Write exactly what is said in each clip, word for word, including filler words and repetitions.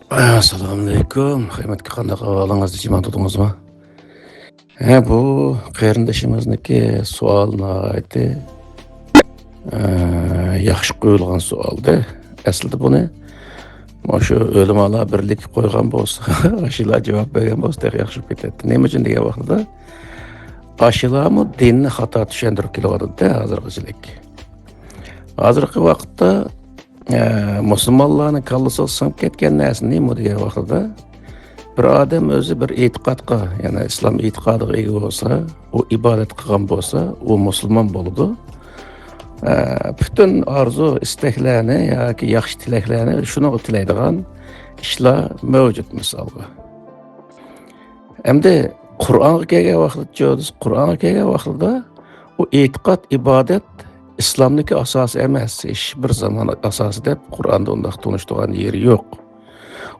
ئەسسالامۇئەلەيكۇم. خىزمەتكە قانداق ئەھۋالىڭىز؟ جىمان تۇتۇڭىزمۇ؟ ھە، بۇ قېرىندىشىمىزنىڭكى سوئالى ناھايىتى، ئە، ياخشى قويۇلغان سوئالدى. ئەسلىدە بۇنى مۇشۇ ئۆلىمالار بىرلىكى قويغان بولسا، ئاشۇلار جاۋاب بەرگەن بولسا تېخى ياخشى بولۇپ كېتەتتى. نېمە ئۈچۈن دېگەن ۋاقتىدا، ئاشۇلارمۇ دىننى خاتا چۈشەندۈرۈپ كېلىۋاتىدۇ-دە ھازىرغىچىلىك. ھازىرقى ۋاقىتتا، ئە، مۇسۇلمانلارنىڭ كاللىسىغا سىڭىپ كەتكەن نەرسە نېمە دېگەن ۋاقتىدا، بىر ئادەم ئۆزى بىر ئېتىقادقا، يەنى ئىسلام ئېتىقادىغا ئىگە بولسا، ئۇ ئىبادەت قىلغان بولسا، ئۇ مۇسۇلمان بولىدۇ. ئە، پۈتۈن ئارزۇ، ئىستەكلەرنى ياكى ياخشى تىلەكلەرنى شۇنىڭغا تىلەيدىغان ئىشلار مەۋجۇت، مىسالغا. ئەمدى قۇرئانغا كەلگەن ۋاقتىچۇ، قۇرئانغا كەلگەن ۋاقتىدا ئۇ ئېتىقاد، ئىبادەت ئىسلامنىكى ئاساسى ئەمەس، ھېچ بىر زامان ئاساسى دەپ قۇرئاندا ئۇنداق تونۇشتۇرغان يېرى يوق.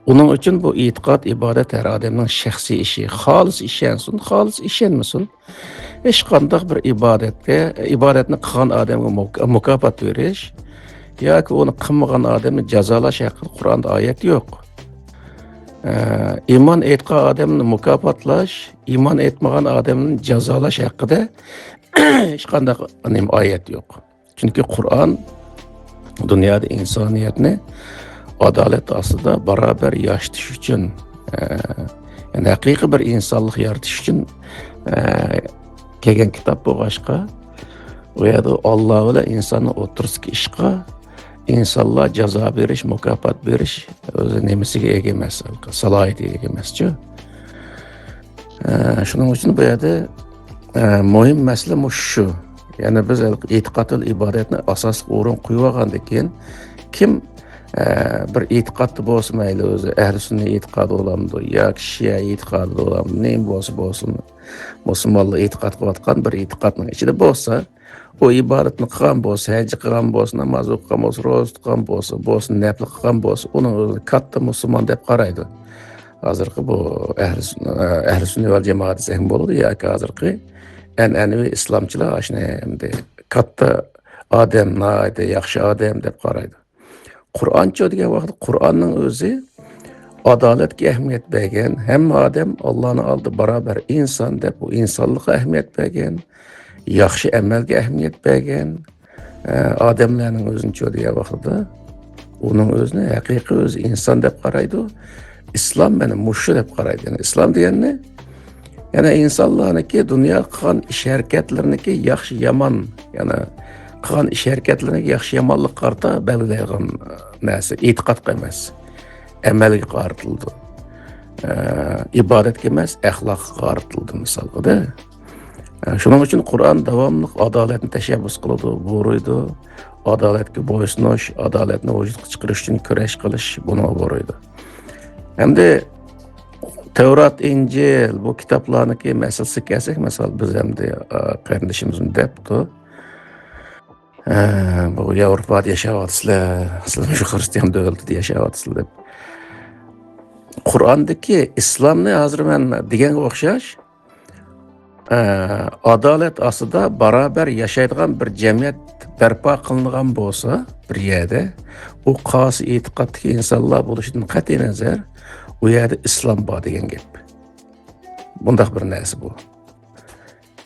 ئۇنىڭ ئۈچۈن بۇ ئېتىقاد، ئىبادەت ھەر ئادەمنىڭ شەخسىي ئىشى. خالىس ئىشەنسۇن، خالىس ئىشەنمىسۇن، ھېچقانداق بىر ئىبادەتكە، ئىبادەتنى قىلغان ئادەمگە مۇك-، مۇكاپات بېرىش ياكى ئۇنى قىلمىغان ئادەمنى جازالاش ھەققىدە قۇرئاندا ئايەت يوق. ئە، ئىمان ئېيتقان ئادەمنى مۇكاپاتلاش، ئىمان ئېيتمىغان ئادەمنى جازالاش ھەققىدە ھېچقانداق نېمە ئايەت يوق. چۈنكى قۇرئان دۇنيادا ئىنسانىيەتنى ئادالەت ئاستىدا باراۋەر ياشىتىش ئۈچۈن، ئە، يەنى ھەقىقىي بىر ئىنسانلىق يارىتىش ئۈچۈن، ئە، كەلگەن كىتاب بولغاچقا، ئۇ يەردە ئاللا بىلەن ئىنساننىڭ ئوتتۇرىسىدىكى ئىشقا ئىنسانلار جازا بېرىش، مۇكاپات بېرىش ئۆزى نېمىسىگە ئىگە ئەمەس، سالاھىيىتىگە ئىگە ئەمەسچۇ. ئە، شۇنىڭ ئۈچۈن بۇ يەردە، ئە، مۇھىم مەسىلە مۇشۇ شۇ. يەنى بىز ھېلىقى ئېتىقاد ۋە ئىبادەتنى ئاساسلىق ئورۇن قويۇۋالغاندىن كېيىن، كىم، ئە، بىر ئېتىقادتا بولسا مەيلى ئۆزى ئەھلى سۈننە ئېتىقادى بولامدۇ ياكى شىئە ئېتىقادى بولامدۇ، نېمە بولسا بولسۇن، مۇسۇلمانلار ئېتىقاد قىلىۋاتقان بىر ئېتىقادنىڭ ئىچىدە بولسا، ئۇ ئىبادەتنى قىلغان بولسا، ھەج قىلغان بولسا، ناماز ئوقۇغان بولسا، روزا تۇتقان بولسا، بولسا نەپلە قىلغان بولسا، ئۇنىڭ ئۆزىنى كاتتا مۇسۇلمان دەپ قارايدۇ. ھازىرقى بۇ ئەھلى سۈننە، ئەھلى سۈننە ۋەل جامائەت دېسەكمۇ بولىدۇ، ياكى ھازىرقى ئەنئەنىۋى ئىسلامچىلار ئاشۇنى ئەمدى كاتتا ئادەم، ناھايىتى ياخشى ئادەم دەپ قارايدۇ. قۇرئانچۇ دېگەن ۋاقىتتا قۇرئاننىڭ ئۆزى ئادالەتكە ئەھمىيەت بەرگەن، ھەممە ئادەم ئاللانىڭ ئالدىدا باراۋەر ئىنسان دەپ، بۇ ئىنسانلىققا ئەھمىيەت بەرگەن، ياخشى ئەمەلگە ئەھمىيەت بەرگەن، ئە، ئادەملەرنىڭ ئۆزىنىچۇ دېگەن ۋاقتىدا ئۇنىڭ ئۆزىنى ھەقىقىي ئۆزى ئىنسان دەپ قارايدۇ. ئىسلام مانا مۇشۇ دەپ قارايدۇ. يەنى ئىسلام دېگەننى، يەنى ئىنسانلارنىڭكى دۇنيا قىلغان ئىش ھەرىكەتلىرىنىڭكى ياخشى يامان، يەنى قىلغان ئىش ھەرىكەتلىرىنىڭكى ياخشى يامانلىققا قارىتا بەلگىلەيدىغان نەرسە، ئېتىقادقا ئەمەس، ئەمەلگە قارىتىلىدۇ. ئە، ئىبادەتكە ئەمەس، ئەخلاققا قارىتىلىدۇ، مىسالغىدە. ئە، شۇنىڭ ئۈچۈن قۇرئان داۋاملىق ئادالەتنى تەشەببۇس قىلىدۇ، بۇيرۇيدۇ. ئادالەتكە بويسۇنۇش، ئادالەتنى ۋۇجۇدقا چىقىرىش ئۈچۈن كۈرەش قىلىش، بۇنىڭغا بۇيرۇيدۇ. ئەمدى تەۋرات، ئىنجىل، بۇ كىتابلارنىڭكى مەسىلىسىگە كەلسەك، مىسال، بىز ئەمدى، ئا، قېرىندىشىمىزمۇ دەپتۇ، ئە، بۇ ياۋروپادا ياشاۋاتىسىلەر، سىلەر مۇشۇ خىرىستىيان دۆلىتىدە ياشاۋاتىسىلەر دەپ. قۇرئاندىكى ئىسلامنى ھازىر مەن دېگەنگە ئوخشاش، ئە، ئادالەت ئاستىدا باراۋەر ياشايدىغان بىر جەمئىيەت بەرپا قىلىنغان بولسا بىر يەردە، ئۇ قايسى ئېتىقادتىكى ئىنسانلار بولۇشىدىن قەتئىينەزەر، ئۇ يەردە ئىسلام بار دېگەن گەپ. بۇنداق بىر نەرسە بۇ.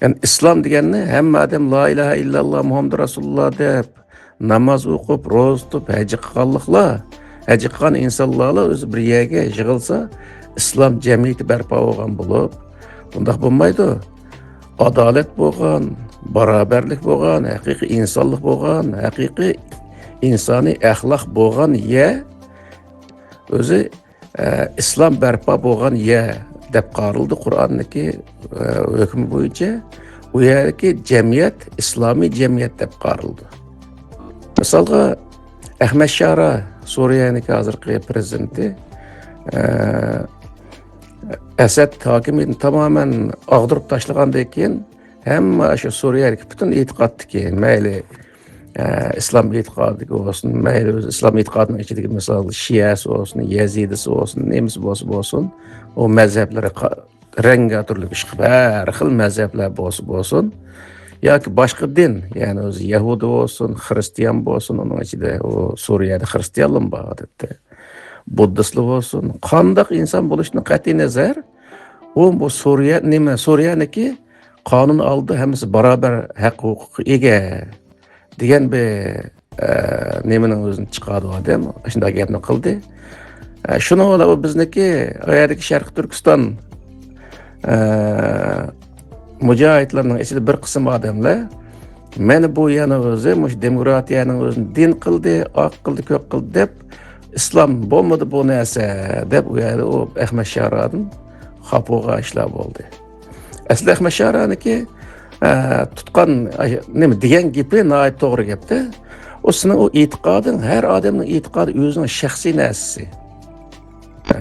يەنى ئىسلام دېگەننى ھەممە ئادەم لا ئىلاھە ئىللاللا مۇھەممەدۇر رەسۇلۇللا دەپ، ناماز ئوقۇپ، روزا تۇتۇپ، ھەج قىلغانلىقلار، ھەج قىلغان ئىنسانلارلا ئۆزى بىر يەرگە يىغىلسا، ئىسلام جەمئىيىتى بەرپا بولغان بولۇپ، بۇنداق بولمايدۇ. ئادالەت بولغان، باراۋەرلىك بولغان، ھەقىقىي ئىنسانلىق بولغان، ھەقىقىي ئىنسانىي ئەخلاق بولغان يەر ئۆزى ئە، ئىسلام بەرپا بولغان يەر دەپ قارىلىدۇ قۇرئاندىكى، ئە، ھۆكمى بويىچە. ئۇ يەردىكى جەمئىيەت ئىسلامىي جەمئىيەت دەپ قارىلىدۇ. مىسالغا، ئەخمەت شارا، سۈرىيەنىڭكى ھازىرقى پرېزىدېنتى، ئە، ئەسەد ھاكىمىيىتىنى تامامەن ئاغدۇرۇپ تاشلىغاندىن كېيىن، ھەممە شۇ سۈرىيەدىكى پۈتۈن ئېتىقادتىكى، مەيلى، ئە، ئىسلام ئېتىقادىدىكى بولسۇن، مەيلى ئۆزى ئىسلام ئېتىقادىنىڭ ئىچىدىكى، مىسال، شىئەسى بولسۇن، يەزىدىسى بولسۇن، نېمىسى بولسا بولسۇن، ئۇ مەزھەپلىرى قا-، رەڭگە تۈرلۈك ئىشقىپ، ھەر خىل مەزھەپلەر بولسا بولسۇن، ياكى باشقا دىن، يەنى ئۆزى يەھۇدىي بولسۇن، خىرىستىيان بولسۇن، ئۇنىڭ ئىچىدە ئۇ سۈرىيەدە خىرىستىيانلارمۇ بار ئادەتتە. بۇددىستلار بولسۇن، قانداق ئىنسان بولۇشتىن قەتئىي نەزەر، ئۇ بۇ سورىيە، نېمە، سورىيەنىكى قانۇن ئالدىدا ھەممىسى باراۋەر ھەق ھوقۇققا ئىگە دېگەن بىر، ئە، نېمىنىڭ ئۆزىنى چىقاردى ئۇ ئادەم، شۇنداق گەپنى قىلدى. ئە، شۇنىڭ بىلەن ئۇ بىزنىكى ئۇ يەردىكى شەرقىي تۈركىستان، ئە، مۇجاھىدلىرىنىڭ ئىچىدە بىر قىسىم ئادەملەر، مانا بۇ يەنە ئۆزى مۇشۇ دېموكراتىيەنىڭ ئۆزىنى دىن قىلدى، ئاق قىلدى، كۆك قىلدى دەپ، ئىسلام بولمىدى بۇ نەرسە دەپ، ئۇ يەردە ئۇ ئەخمەت شارادىن خاپا بولغان ئىشلار بولدى. ئەسلى ئەخمەت شارانىكى، ئە، تۇتقان، ئاي، نېمە دېگەن گېپى ناھايىتى توغرا گەپتە. ئۇ سېنىڭ ئۇ ئېتىقادىڭ، ھەر ئادەمنىڭ ئېتىقادى ئۆزىنىڭ شەخسىي نەرسىسى. ئە،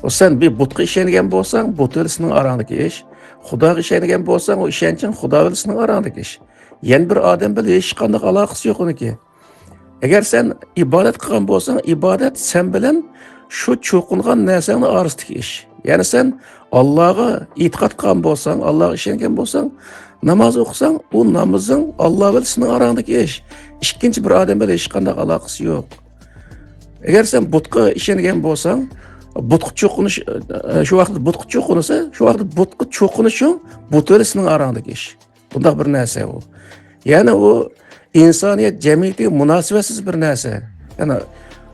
ئۇ سەن بىر بۇتقا ئىشەنگەن بولساڭ، بۇت بىلەن سېنىڭ ئاراڭدىكى ئىش. خۇداغا ئىشەنگەن بولساڭ، ئۇ ئىشەنچىڭ خۇدا بىلەن سېنىڭ ئاراڭدىكى ئىش. يەنە بىر ئادەم بىلەن ھېچقانداق ئالاقىسى يوق ئۇنىڭكى. ئەگەر سەن ئىبادەت قىلغان بولساڭ، ئىبادەت سەن بىلەن شۇ چوقۇنغان نەرسەڭنىڭ ئارىسىدىكى ئىش. يەنى سەن ئاللاغا ئېتىقاد قىلغان بولساڭ، ئاللاغا ئىشەنگەن بولساڭ، ناماز ئوقۇساڭ، ئۇ نامىزىڭ ئاللا بىلەن سېنىڭ ئاراڭدىكى ئىش. ئىككىنچى بىر ئادەم بىلەن ھېچقانداق ئالاقىسى يوق. ئەگەر سەن بۇتقا ئىشەنگەن بولساڭ، بۇتقا چوقۇنۇش، شۇ ۋاقىتتا بۇتقا چوقۇنسا، شۇ ۋاقىتتا بۇتقا چوقۇنۇشۇڭ بۇت بىلەن سېنىڭ ئاراڭدىكى ئىش. بۇنداق بىر نەرسە ئۇ. يەنى ئۇ ئىنسانىيەت جەمئىيىتىگە مۇناسىۋەتسىز بىر نەرسە. يەنى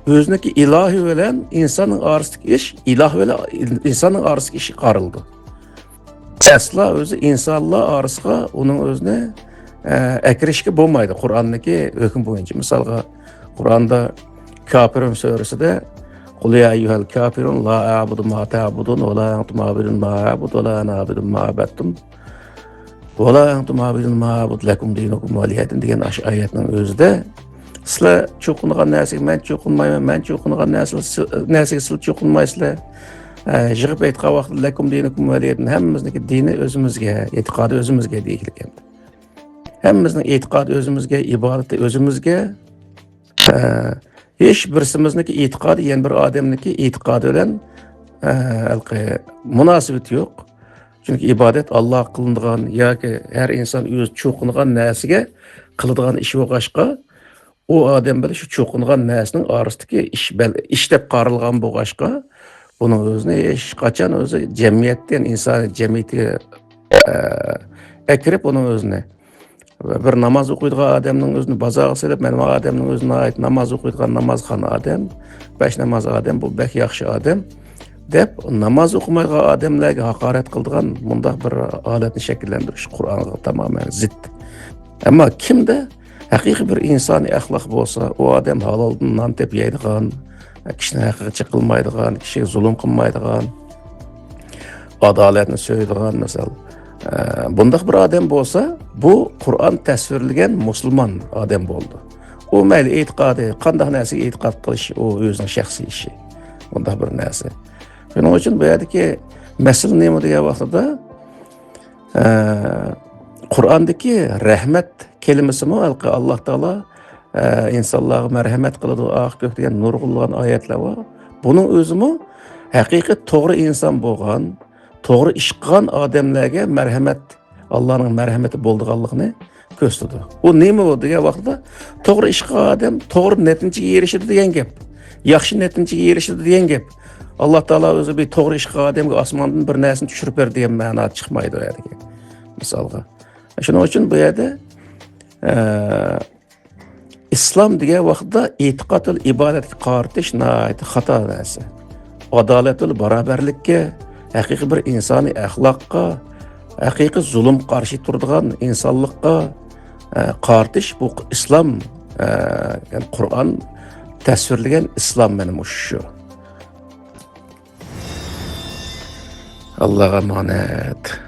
ئۆزىنىڭكى ئىلاھى بىلەن ئىنساننىڭ ئارىسىدىكى ئىش، ئىلاھ بىلەن ئىنساننىڭ ئارىسىدىكى ئىشقا قارىلىدۇ. ئەسلا ئۆزى ئىنسانلار ئارىسىغا ئۇنىڭ ئۆزىنى، ئە، ئەكىرىشكە بولمايدۇ. قۇرئاندىكى ھۆكۈم بويىچە. مىسالغا، قۇرئاندا كاپىرۇن سۈرىسىدە، قۇل يا ئەييۇھەل كاپىرۇن لا ئەبۇدۇ ما تەبۇدۇن ۋە لا ئەنتۇم ئابىدۇن ما ئەبۇد ۋە لا ئەنە ئابىدۇن ما ئەبەدتۇم. ۋە لا ئەنتۇم ئابىدۇن ما ئەبۇد لەكۇم دىنۇكۇم ۋەلىيە دىن دېگەن ئاشۇ ئايەتنىڭ ئۆزىدە، سىلەر چوقۇنغان نەرسىگە مەن چوقۇنمايمەن، مەن چوقۇنغان نەرسىلەر، نەرسىگە سىلەر چوقۇنمايسىلەر. ئە، يىغىپ ئېيتقان ۋاقتىدا لەكۇم دىنۇكۇم ۋەلىيە دىن، ھەممىمىزنىڭكى دىنى ئۆزىمىزگە، ئېتىقادى ئۆزىمىزگە دېگىلىكەن. ھەممىمىزنىڭ ئېتىقادى ئۆزىمىزگە، ئىبادىتى ئۆزىمىزگە. ئە، ھېچ بىرسىمىزنىڭكى ئېتىقادى يەنە بىر ئادەمنىڭكى ئېتىقادى بىلەن، ئە، ھېلىقى مۇناسىۋىتى يوق. چۈنكى ئىبادەت ئاللاغا قىلىنىدىغان ياكى ھەر ئىنسان ئۆزى چوقۇنغان نەرسىگە قىلىدىغان ئىش بولغاچقا، ئۇ ئادەم بىلەن شۇ چوقۇنغان نەرسىنىڭ ئارىسىدىكى ئىش بەل-، ئىش دەپ قارالغان بولغاچقا، بۇنىڭ ئۆزىنى ھېچقاچان ئۆزى جەمئىيەتتىن، ئىنسانىيەت جەمئىيىتىگە، ئە، ئەكىرىپ ئۇنىڭ ئۆزىنى. بىر ناماز ئوقۇيدىغان ئادەمنىڭ ئۆزىنى بازارغا سېلىپ، مانا بۇ ئادەمنىڭ ئۆزى ناھايىتى ناماز ئوقۇيدىغان نامازخان ئادەم، بەش ناماز ئادەم، بۇ بەك ياخشى ئادەم دەپ، ناماز ئوقۇمايدىغان ئادەملەرگە ھاقارەت قىلىدىغان مۇنداق بىر ھالەتنى شەكىللەندۈرۈش قۇرئانغا تامامەن زىت. ئەمما كىمدە ھەقىقىي بىر ئىنسانىي ئەخلاق بولسا، ئۇ ئادەم ھالالدىن نان تېپىپ يەيدىغان، كىشىنىڭ ھەققىگە چېقىلمايدىغان، كىشىگە زۇلۇم قىلمايدىغان، ئادالەتنى سۆيىدىغان، مىسال، ئە، بۇنداق بىر ئادەم بولسا، بۇ قۇرئان تەسۋىرلىگەن مۇسۇلمان ئادەم بولىدۇ. ئۇ مەيلى ئېتىقادى، قانداق نەرسىگە ئېتىقاد قىلىش، ئۇ ئۆزىنىڭ شەخسىي ئىشى. بۇنداق بىر نەرسە. شۇنىڭ ئۈچۈن بۇ يەردىكى مەسىلە نېمە دېگەن ۋاقتىدا، ئە، قۇرئاندىكى رەھمەت كەلىمىسىمۇ ھېلىقى ئاللا تائالا، ئە، ئىنسانلارغا مەرھەمەت قىلىدۇ، ئاق كۆك دېگەن نۇرغۇنلىغان ئايەتلەر بار. بۇنىڭ ئۆزىمۇ ھەقىقىي توغرا ئىنسان بولغان، توغرا ئىش قىلغان ئادەملەرگە مەرھەمەت، ئاللانىڭ مەرھەمىتى بولىدىغانلىقىنى كۆرسىتىدۇ. ئۇ نېمە ئۇ دېگەن ۋاقتىدا، توغرا ئىش قىلغان ئادەم توغرا نەتىجىگە ئېرىشىدۇ دېگەن گەپ. ياخشى نەتىجىگە ئېرىشىدۇ دېگەن گەپ. ئاللا تائالا ئۆزى بىر توغرا ئىش قىلغان ئادەمگە ئاسماندىن بىر نەرسىنى چۈشۈرۈپ بەردى دېگەن مەنىدە چىقمايدۇ ئۇ يەردىكى مىسالغا. شۇنىڭ ئۈچۈن بۇ يەردە، ئە، ئىسلام دېگەن ۋاقىتتا ئېتىقاد ۋە ئىبادەتكە قارىتىش ناھايىتى خاتا نەرسە. ئادالەت ۋە باراۋەرلىككە، ھەقىقىي بىر ئىنسانىي ئەخلاققا، ھەقىقىي زۇلۇم قارشى تۇرىدىغان ئىنسانلىققا، ئە، قارىتىش بۇ ئىسلام، ئە، يەنى قۇرئان تەسۋىرلىگەن ئىسلام مانا مۇشۇ. ئاللاغا ئامانەت.